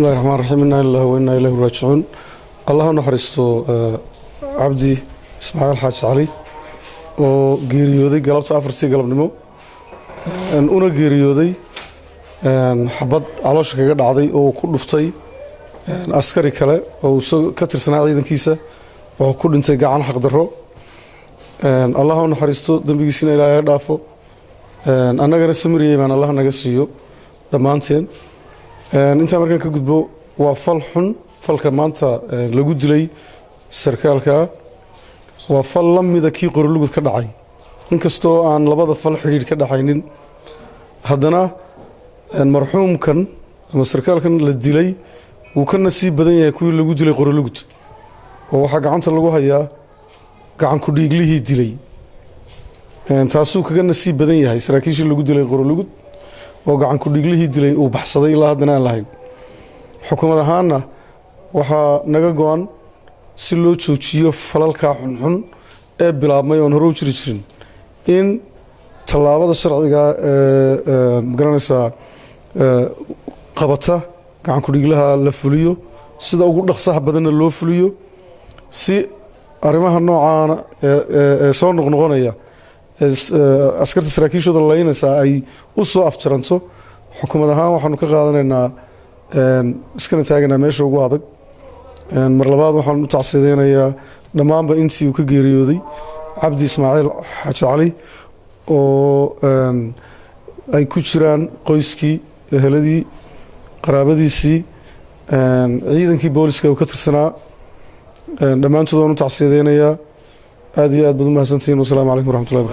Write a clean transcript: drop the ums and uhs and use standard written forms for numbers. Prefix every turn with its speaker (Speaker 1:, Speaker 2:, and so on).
Speaker 1: Bismillahi raxmaan raxiim. Inaa lillahi wa innaa ilayhi raajicuun. Allah u naxariisto Cabdi Ismaaciil Xaaji Cali oo geeriyooday galabta 4tii galabnimo, una geeriyooday xabad caloosha kaga dhacday oo uu ku dhuftay askari kale oo uu ka tirsanaa ciidankiisa. Wuxuu ku dhintay gacan xaqdarro. Allah u naxariisto, dembigiisina Ilaahay ha dhaafo, annagana samiriyey baan Allah naga siiyo dhammaanteen. Intaa markaan ka gudbo, waa fal xun falka maanta lagu dilay sarkaalkaa. Waa fal la mida kii Qorilugud ka dhacay. Inkastoo aan labada fal xidhiidh ka dhaxaynin, haddana marxuumkan ama sarkaalkan la dilay wuu ka nasiib badan yahay kuwii lagu dilay Qorilugud, oo waxaa gacanta lagu hayaa gacan ku-dhiiglihii dilay. Taasuu kaga nasiib badan yahay saraakiishii lagu dilay Qorilugud, oo gacan ku-dhiiglihii dilay uu baxsaday, ilaa haddana aan lahayn. Xukuumad ahaanna waxaa naga go-an si loo joojiyo falalkaa xunxun ee bilaabmay oon hore u jiri jirin in tallaabada sharciga ee magaranaysaa qabata gacan ku-dhiiglaha la fuliyo, sida ugu dhaqsaha badanna loo fuliyo, si arrimaha noocaana ee soo noqnoqonaya askarta saraakiishooda laynaysaa ay u soo afjaranto. Xukuumad ahaan waxaanu ka qaadanaynaa, iskana taagaynaa meesha ugu adag. Mar labaad waxaan u tacsideynayaa dhammaanba intii uu ka geeriyooday Cabdi Ismaaciil Xaaji Cali, oo ay ku jiraan qoyskii, eheladii, qaraabadiisii, ciidankii booliska uu ka tirsanaa. Dhammaantood waan u tacsiyadeynayaa. Aad iyo aad baad u mahadsantihiin. Wasalaamu calaykum waraxmatullahi.